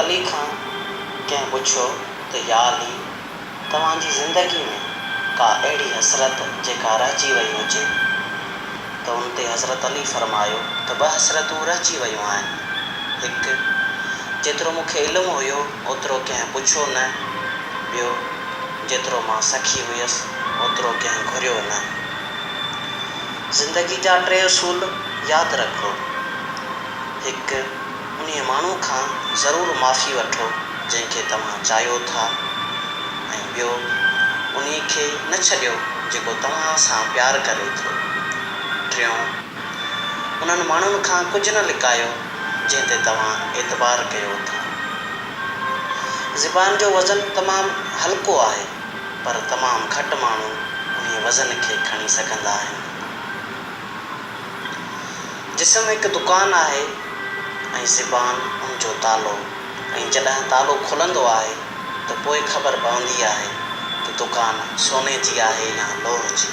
علي کان ڪنهن پڇيو ته يا علي! توهان جي زندگي ۾ ڪا اهڙي حسرت جيڪا رهجي وئي هجي؟ ته ان تي حضرت علي فرمايو ته ٻه حسرتون رهجي ويون آهن، هڪ، جيترو مون کي علم هيو اوترو ڪنهن پڇيو نه، ٻيو، جيترو مان سخي هيس اوترو ڪنهن گهريو نه. زندگي جا ٽي اصول ياد رکو. هڪ، انهيء ماڻهو کان ضرور معافي وٺو جنهن کي توهان چاهيو ٿا ۽ ٻيو، انهيء کي نه ڇڏيو جيڪو توهان سان پيار ڪري ٿو. ٽيون، انهن ماڻهن کان ڪجهه نه لڪايو جنهن تي توهان اعتبار ڪيو ٿا. زبان جو وزن تمام هلڪو آهي پر تمام گهٽ ماڻهو انهيء وزن کي کڻي سگهندا آهن. جسم هڪ دڪان آهي ۽ زبان ان جو تالو ۽ جڏهن تالو کلندو آهي ته پوء خبر پوندي آهي ته دڪان سوني جي آهي يا لوهه جي.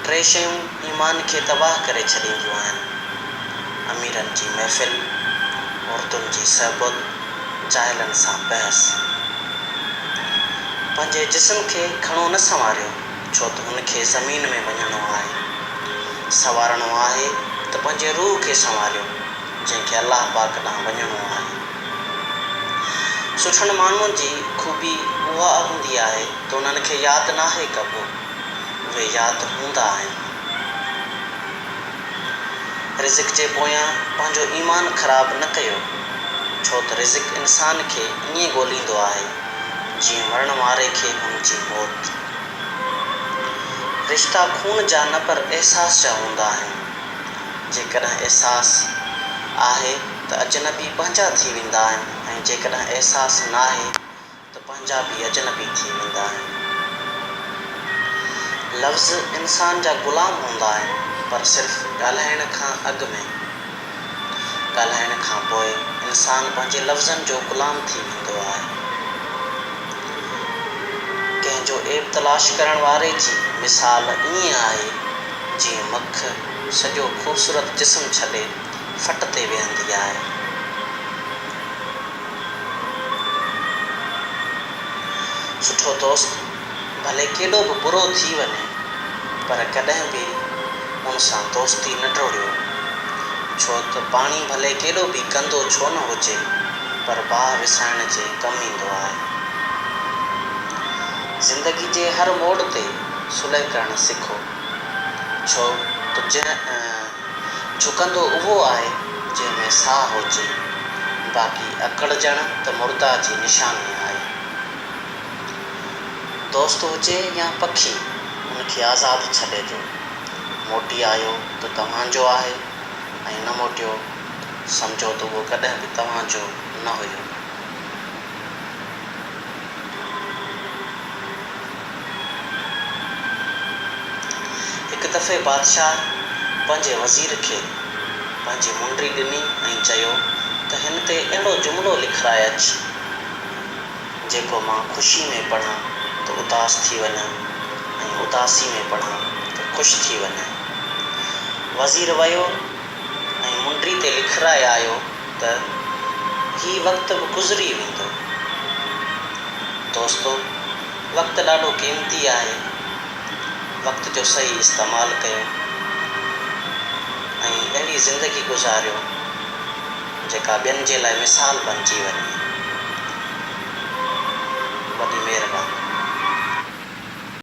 ٽي شيون ايمان کي تباهه ڪري ڇڏينديون آهن، اميرن جي محفل، عورتن جي صحبت، جاهلن سان بحث. پنهنجي جسم کي گهڻو نه سنواريو. ڇو ته هن کي زمين ۾ وڃڻو آهي. سنوارڻو آهي ته پنهنجي روح کي سنواريو، جنهن کي الله پاڪ ڏانهن وڃڻو آهي. سٺن ماڻهن جي خوبي اها هوندي آهي ته انهن کي ياد ناهي ڪبو، اهي ياد هوندا آهن. رزق جي پويان پنهنجو ايمان خراب نه ڪيو، ڇو ته رزق انسان کي ائين ڳوليندو آهي، جيئن مرڻ واري کي هن جي موت. رشتا خون جا نه پر احساس جا هوندا آهن. جيڪڏهن احساس آهي ته اجنبي پنهنجا ٿي ويندا آهن ۽ جيڪڏهن احساس ناهي ته پنهنجا به اجنبي ٿي ويندا آهن. لفظ انسان جا غلام هوندا آهن پر صرف ڳالهائڻ کان اڳ ۾. ڳالهائڻ کان پوء انسان پنهنجي لفظن جو غلام ٿي ويندو آهي. ڪنهن جو عيب تلاش ڪرڻ واري جي مثال ائين آهي جيئن مک سڄو خوبصورت جسم ڇڏي ڦٽ تي ويهندي آهي. سٺو دوست ڀلي ڪيڏو به برو ٿي وڃي پر ڪڏهن به ان سان دوستي نه ٽوڙيو. ڇو ته پاڻي ڀلي ڪيڏو به گندو ڇو نه هجي پر باهه وسائڻ جي ڪم ايندو آهي. زندگي جي هر موڙ تي صلح ڪرڻ سکو. ڇو ته جنهن جهڪندو اهو آهي جنهن ۾ ساهه هجي. باقي اڪڙجڻ ته مرده جي نشاني آهي. دوست هجي يا پکي ان کي آزاد ڇڏي ڏيو. موٽي آيو ته توهان جو آهي ۽ نه موٽيو ته سمجهو ته اهو ڪڏهن به توهان جو نه هيو. هڪ دفعي بادشاهه پنهنجي وزير کي پنهنجي منڊي ڏني ۽ چيو ته هن تي اهڙو جملو لکرائي اچ. جيڪو مان خوشي ۾ پڙهان ته اداس ٿي وڃان ۽ اداسي ۾ پڙهان ته خوش ٿي وڃان. وزير ويو ۽ منڊي تي لکرائي آيو ته هي وقت به گذري ويندو. دوستو! وقت ڏاڍو قيمتي آهي. وقت جو صحيح استعمال ڪيو ۽ اهڙي زندگي گذاريو جيڪا ٻين جي لاء مثال بنجي وڃي. وڏي مهرباني.